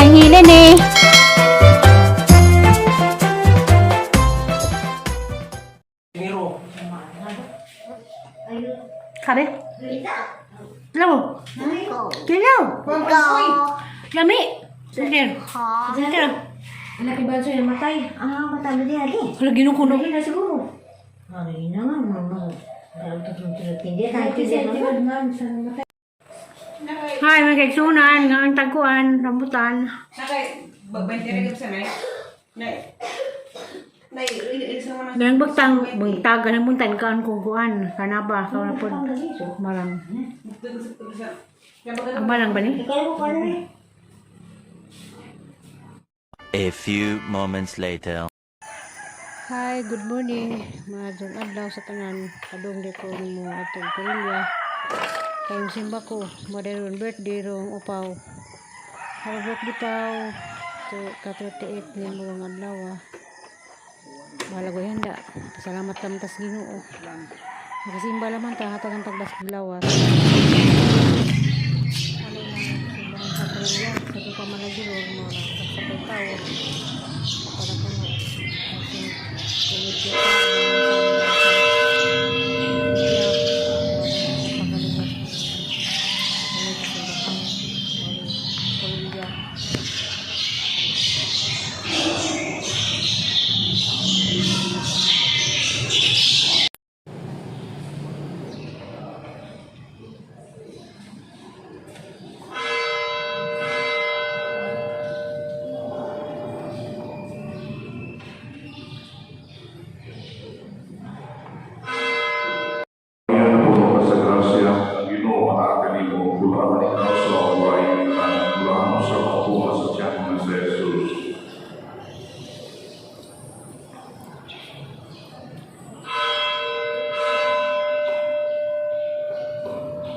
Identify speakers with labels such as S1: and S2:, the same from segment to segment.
S1: Nanay Helene.
S2: Miro.
S1: Kare? Lawo. Kilaw. Lami. Sige. Sige.
S3: Anak ni Banso yung matay.
S4: Ah, matalo di agi.
S1: Wala ginukuno.
S3: Lagi na siguro.
S4: Ay na nga, mama. Hindi tayo
S3: Kasi
S4: hindi
S3: tiwad nga sa matay.
S1: Hi, mga kaigsunan, nga ang tagkuan, rambutan.
S5: Nakay, bagbantay rin sa nay. Nay. Nay, isa mo na.
S1: Ganang bagtang, bangtagan ang buntan kaan kung kuan. Kanaba, kaw na po. Malang. Ang balang ba ni?
S4: Ikaw ko pa rin.
S6: A few moments later.
S1: Hi, good morning. Maadtong adlaw sa tanan. Padung di ko mo atong pamilya. Kayong simba ko, madayon birthday rong upaw. Happy birthday, Pao. To ka 38 ni mo ang adlaw. Ah. Mahalagoy handa. Pasalamat tam tas Ginoo. Nakasimba laman ta hatagan tagdas lawas. Ano na simbahan sa pamilya sa itong pamalagiro mga kasapay tao. Para kuno kasi Colombia.
S7: Yan na puno ka sa grasya, ang Ginoo anaa kanimo, bulahan ikaw sa mga babae nga tanan, bulahan usab ang bunga sa tiyan mo nga si Jesus.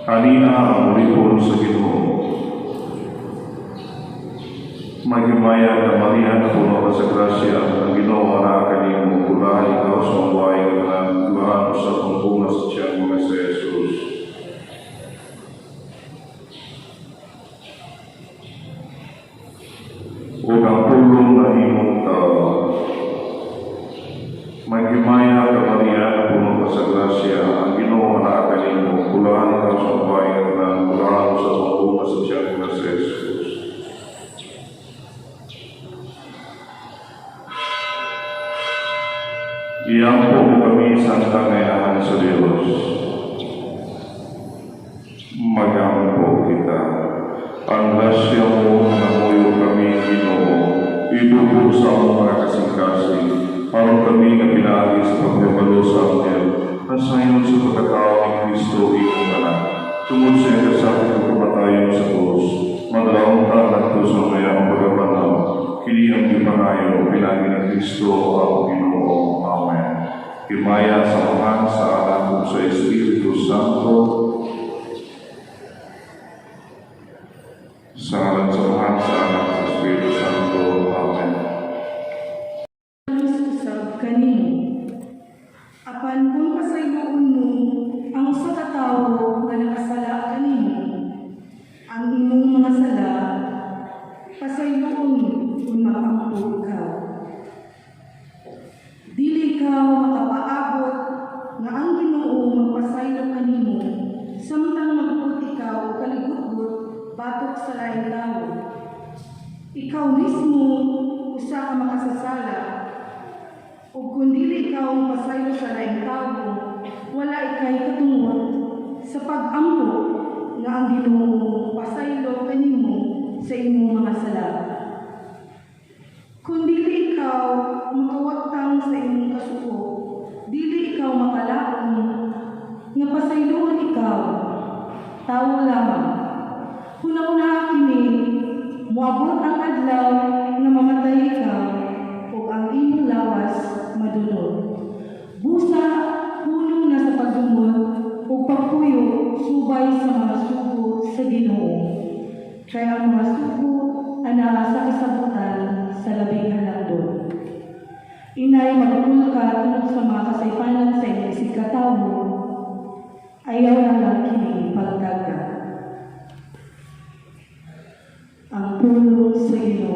S7: Kanina ang ulipon sa Ginoo. Maghimaya ka Maria, na puno ka sa grasya, ang Ginoo anaa kanimo, bulahan ikaw sa mga babae nga tanan, bulahan usab ang bunga sa tiyan mo nga si Jesus. Ug ang pulong na imong tao. Maghimaya ka Maria, na puno ka sa grasya, ang Ginoo anaa kanimo, bulahan ikaw sa mga babae nga tanan, bulahan usab ang bunga sa tiyan mo nga si Jesus. Iyang po kami sa tangayahan sa Diyos. Magampo kita. Ang grasya mo namuyo kami, Ginoo. Idugo sa among mga kasing-kasing. Aron kami nga pinaagi sa paghibalo sa anghel, nasayon sa pagkatao ni Kristo imong anak. Tungod sa iyang kasakit ug kamatayon sa krus, madalaong ta ngadto sa mayang pagkabanaw. Kini ang gipangayo pinaagi ni Kristo ang Ginoo. Amen. Himaya sa Amahan, sa Anak ug sa Espiritu Santo. Sa ngalan sa Amahan, sa Anak, sa Espiritu Santo. Amen.
S8: Usab kanimo. Apan kung pasayloon mo ang usa ka tawo nga nakasala kanimo, ang imong mga sala pasayloon kung makampo ikaw. Dili ikaw makapaabot nga ang Ginoo magpasaylo kanimo samtang magupot ikaw og kaligutgot batok sa laing tawo. Ikaw mismo usa ka makasasala ug kung dili ikaw ang pasaylo sa laing tawo, wala ikay katungod sa pag-ampo nga ang Ginoo pasaylo kanimo sa imong mga sala. Kung dili ikaw makawagtang sa imong kasuko, dili ikaw makalaon nga pasayloon ikaw, tawo lamang. Huna-huna kini, moabot ang adlaw nga mamatay ikaw ug ang imong lawas madunot. Busa hunong na sa pagdumot ug pagpuyo subay sa mga sugo sa Ginoo. Kay ang mga sugo anaa sa kasabutan sa labing halangdon. Inay, magpul ka tungod sa mga kasaypanan sa imong isigkatawo, ayaw na lang kini pagdaga. Ang pulong sa Ginoo.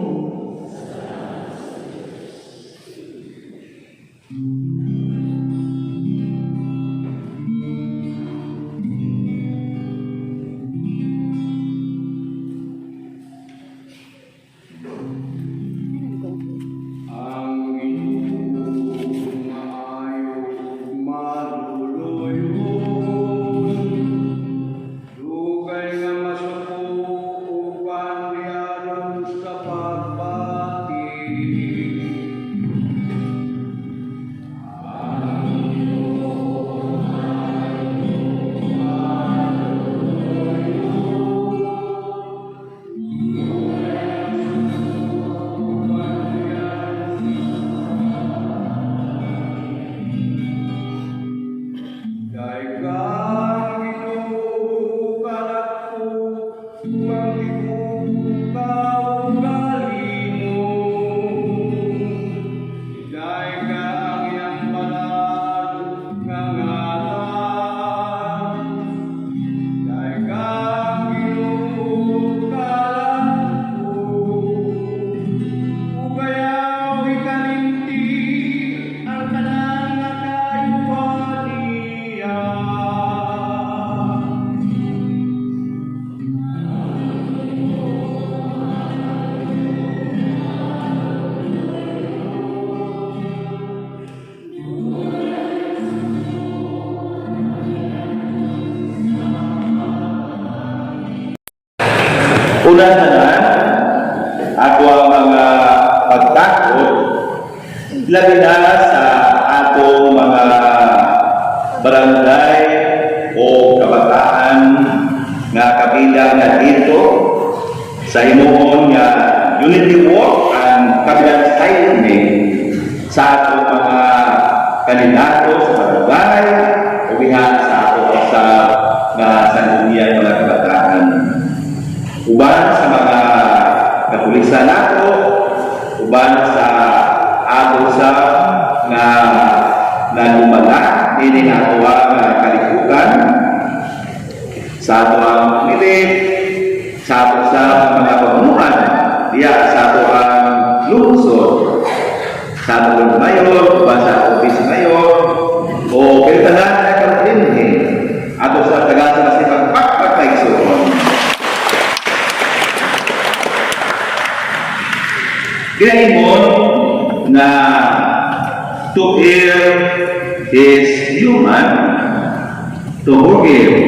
S9: Una tanan, ako ang mga pagtakot, labi na sa atong mga barangay o kabataan nga kabilang nga dito sa himuon nga Unity Walk ang kabilang silent sa atong mga kandidato sa barangay o biha sa ato sa nga sangguniang mga kabataan, uban sa mga kapulisan nato, uban sa ato sa nga nagumala ini ato nga kalikutan, sa ato ang milit, sa ato sa mga pamunuan diya sa ato ang lungsod, sa ato ang mayor, uban sa ato vice mayor o pero tanan na karon dinhi ato sa taga sa masipagpakpak na igsuon. Ginaingon na to err is human, to forgive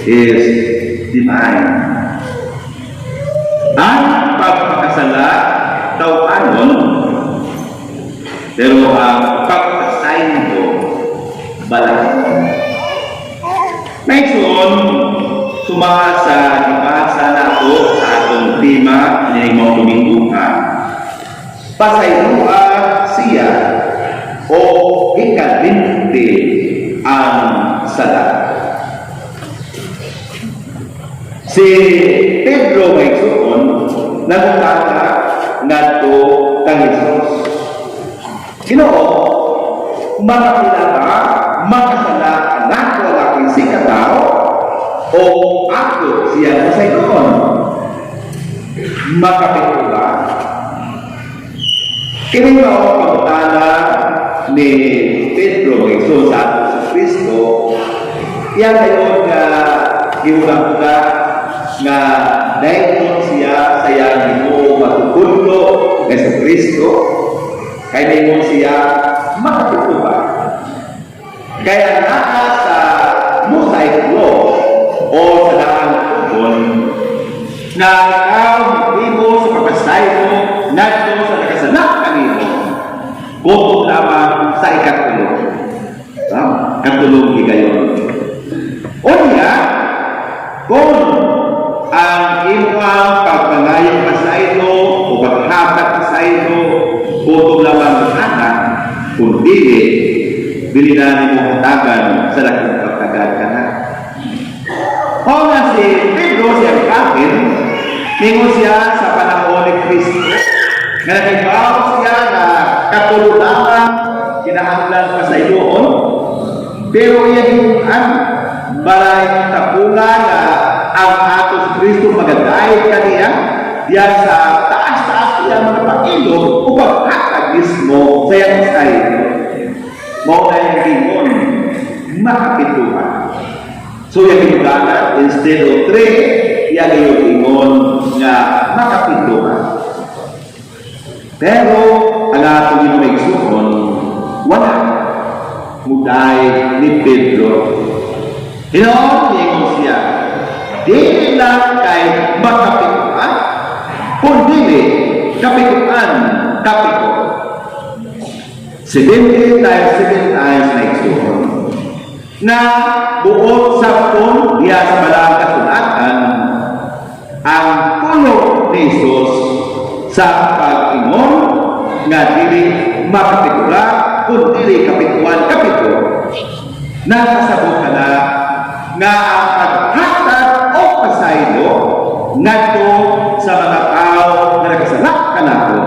S9: is divine. Ang pagpakasala taw-anon, pero ang pagpasaylo balaod. Ngayon, suma sa gibasa nato sa atong tema nining Domingo ha. Pasayloa siya o ikalimti ang sala. Si Pedro, mga igsuon, nangutana ngadto kang Jesus. "Ginoo, makapila ba makasala ang ako ang aking sikataw o ako siya pasayloon? Makapito ba?" Kini mao ang pangutana ni Pedro, mga igsoon, sa ato sa Kristo. Iya kayo nga gihuna-huna nga dayon siya sa iyang Ginoo matutundo nga sa Kristo, kay ningon siya, "Makapito ba?" Kaya naa sa Mosaic Law o sa Daang Tugon na ikaw mahimo sa pagpasaylo ngadto sa nakasala kanimo kutob lamang sa ikatulo. Tama, katulong higayon. Unya, kung ang imong pagpangayo pasaylo o paghatag pasaylo kutob lamang anak, kung dili, dili na nimo hatagan sa dakong pagtagad ka na. O nga si Pedro siya kahin, ningon siya sa panahon ni Kristo, nga nakaibaw siya na katulo lamang kinahanglan pasayloon, pero iya giungan balay tapungan na ang atos Kristo magadayeg kaniya diyan sa taas-taas niya mga pailog o paghatag mismo sa iyang pasaylo. Mao na yung gingon, "Makapito ba?" So yung ginuganan, instead of 3, yang yung ingon nga makapito ba. Pero ang atong Ginoo, igsuon, wala muday ni Pedro. "Hinoon," ingon siya, "dili lang kay makapituan, kundi kapituan kapito." 70 times 7 times na, igsuon. Na buot sabton diya sa Balaang Kasulatan ang pulo ni Jesus sa pag-ingon nga dili makapitura kun dili kapituan kapito. Nakasabot ka na nga ang paghatag o pasaylo ngadto sa mga tao nga nakasala kanato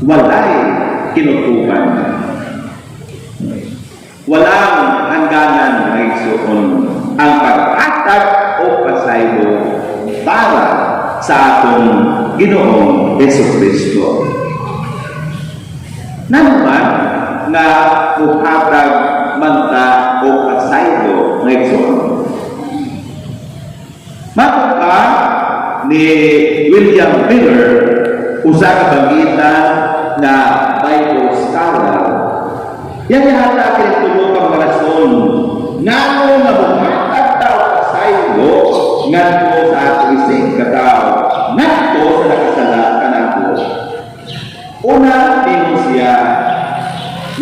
S9: walay kinutuban. Walang hangganan, mga igsuon, ang paghatag o pasaylo para sa atong Ginoong Hesus Kristo. Naman nga muhatag man ta o pasaylo, mga igsuon. Matod pa ni William Miller, usa ka banggitan na Bible scholar, yang gihatag kini tulo ka mga rason ngano nga muhatag ta og pasaylo ngadto sa atong isig katawo.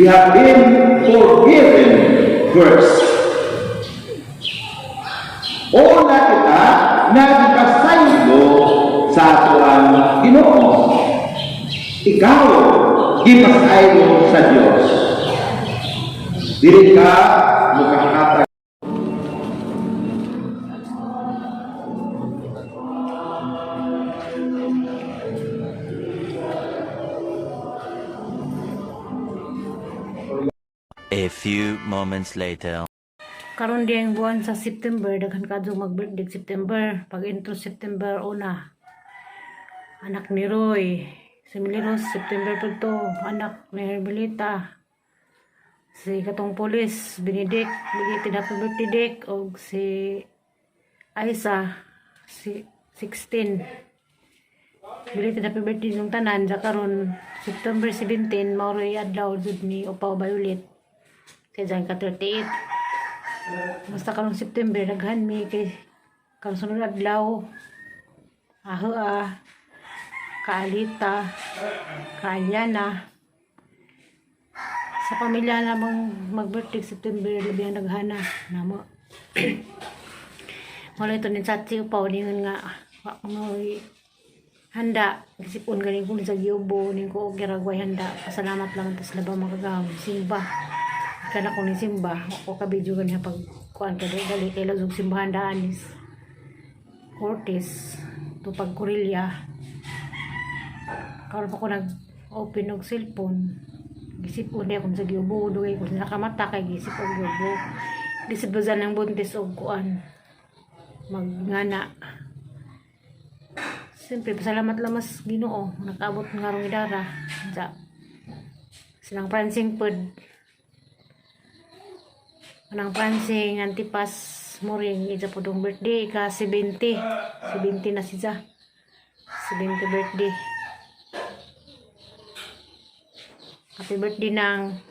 S9: We have been forgiven first. Una kita nagpasaylo sa atoang Ginoo. Ikaw, gipasaylo sa Dios. Dili ka mukahatag.
S6: A few moments later.
S1: Karon diyang buwan sa September, daghan kadto mag-birthday September. Pag intro September una. Anak ni Roy. Si Miliros, September pa to. Anak ni Hermelita. Si katong polis, Benedict, belated happy birthday Dick. Og si Aisa, si 16. Belated happy birthday nung tanan. Sa karon September 17, mao ro'y adlaw jud ni Upaw Violet. Kaya dyan ka 38. Basta karong September, daghan mi kay karong sunod adlaw. Aho ah, kaalita, kaalyana. Sa pamilya namang mag-birthday September, labi ang daghana namo. Wala ito ni Satsi upaw ningon nga wa ko mo'y handa gisipon ganing ko sa giubo ning ko og giragway handa. Pasalamat lang tas labang makagahom simba kana ko ni simba ako ka video ganiha pag kuan ka dali kay lasog simbahan daan is Cortez to pag Korelia. Karon pa ko nag open og cellphone, gisip-on ako sa giubo, dugay ko nakamata kay gisip og giubo, gisip ba ng buntis og kuan magngana. Siyempre, pasalamat lang mas Ginoo nakaabot nga rong idara. Sa silang pransing pod. Anang pransing antipas moring ija po dong birthday ka 70. 70 na siya. 70 birthday. Happy birthday nang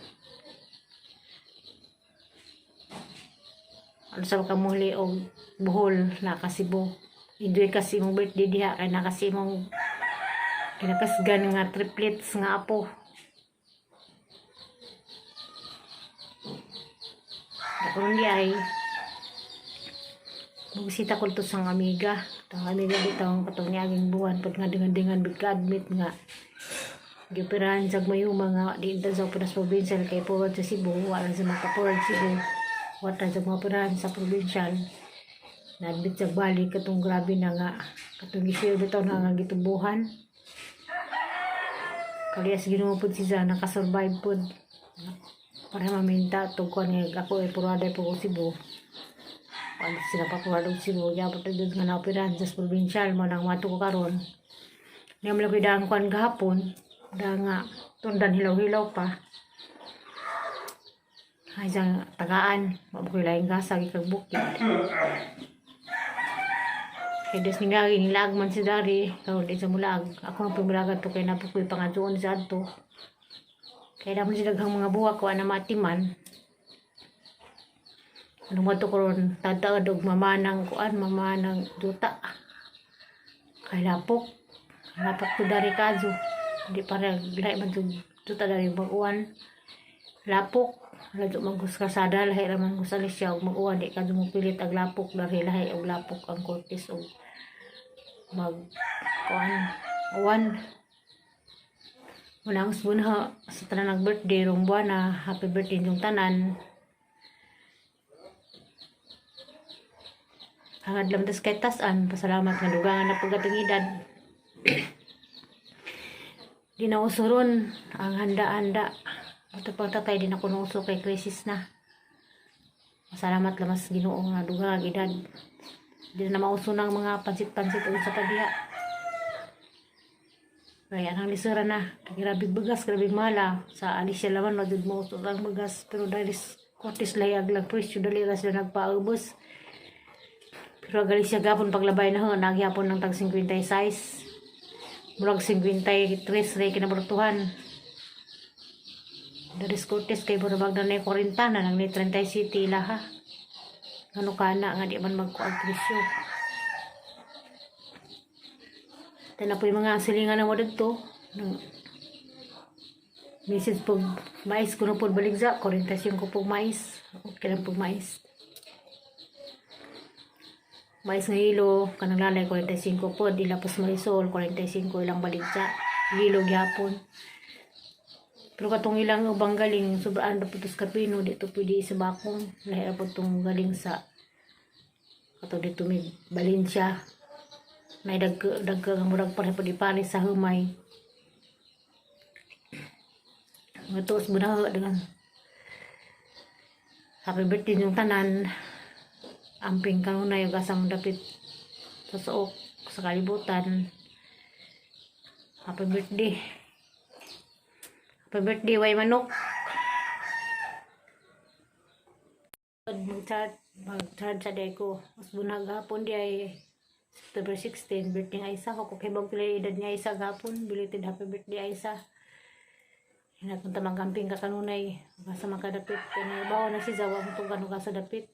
S1: ano sa kamuhli og Bohol na Cebu. Enjoy kasi imong birthday diha kay na kasi imong kinakasgan nga triplets nga apo. Karon di ay bumisita ko to sa amiga. Tang amiga bitaw katong niaging buwan pag nga dingan-dingan bigka admit nga gioperahan sa mayo mga di intan sa Pinas Provincial kay forward sa Cebu, wala sa mga forward Cebu, wala sa mga operahan sa provincial. Na-admit sa balik katong grabe na nga katong gishare bitaw na nga gitubuhan. Kaliyas Ginoo pud siya nakasurvive pud para maminta tugkuan nga ako ay purada po ko Cebu. Wala sila pa purada og Cebu, yabot na dun nga naoperahan sa provincial mo nang mato ko karon. Niya mo lang dang kuan gahapon da nga tundan hilaw-hilaw pa. Ay sa tagaan, mabukoy laing gasa gikag bukid. Kay des ni ngagi nilaag man si Dari, karon di sa mulaag. Ako ang pumulagan to kay napukoy pangadtuon sa adto. Kay damo si daghang mga buwak ko ana matiman. Ano mo to karon tataad og mama ng kuan, mama ng duta. Kay lapok. Lapok to dari kazo. Di para lahi man to duta dari mag-uwan. Lapok ladyo man ko sa kasada, lahi ra man ko sa Alicia og mag-uwan, di kadto mo pilit ag lapok dari, lahi og lapok ang Cortez og mag kuan uwan. Unang bunha sa tanan nag birthday rong buwana, happy birthday inyong tanan. Hangad lang tas kay tasan, pasalamat nga dugangan na pagkating edad. Di na uso ron ang handa-handa. Ito pang tatay, di na ko nauso kay crisis na. Masalamat lamas Ginoo nga dugang edad. Di na mauso ng mga pansit-pansit o sa padiha. Kaya ang lisura na. Grabe bagas, grabe mala. Sa Alicia laman, madud mo uso ang bagas. Pero dahil Cortes layag lang presyo, dali ra sila nagpaubos. Pero ang Alicia gapon paglabay na ho, nagyapon ng tag 56. Murag 53 ray kinabaratuhan. Daris Cortes kay murag na na 40 na nang ni 30 city ilaha. Ano kana nga di man magkuag presyo. Tana po yung mga silingan na mo dito.
S4: Message po mais kuno po baligsa 45 po mais. Okay lang po mais. Mais nga hilo kanang lalay 45 po dila pos Marisol 45 ilang baligsa. Hilo gyapon. Pero katong ilang ubang galing sobrang ra po tos kapino dito pwede sa bakong lahi ra po tong galing sa katong dito may Valencia. May dag dag nga murag pareho po di pares sa humay. Mga tuos bunaha dengan happy birthday yung tanan. Amping kanunay ug asa mo dapit sa suok sa kalibutan. Happy birthday. Happy birthday, way manok. Mag-charge, mag-charge sa day ko. Mas bunag hapon di ay September 16, birthday ng Aisa. Ako kay bag pila edad niya Aisa gapon. Belated happy birthday, Aisa. Hinatong tamang kamping ka kanunay. Basta makadapit. Kaya bawa na si Zawa mo itong ka sa dapit.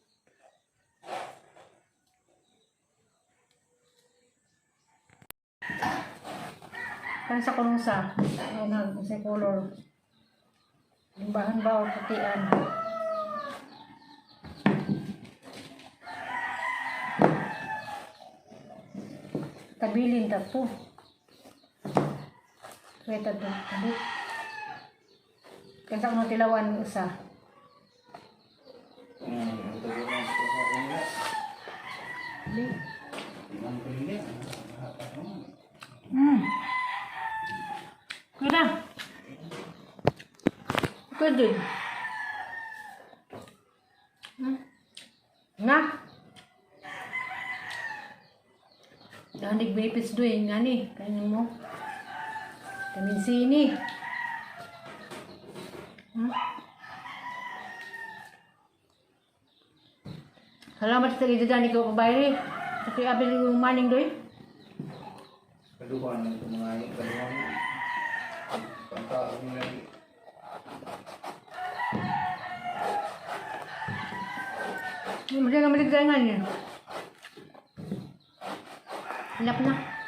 S1: Kan sa kunong sa ano sa color. Limbahan ba o putian? Tabilin ta to. Kweta to. Tabi. Kaysa kuno tilawan usa. Kuya. Pwede. Na. Danig benefits do eh, nga ni. Kainin mo. Vitamin C ni. Salamat sa gidyan ni ko kabayri. Sa kay Abel yung maning doy.
S2: Kaduhan ng mga kaduhan. Pantao nila.
S1: Maganda maligay nga niya. Hanap na.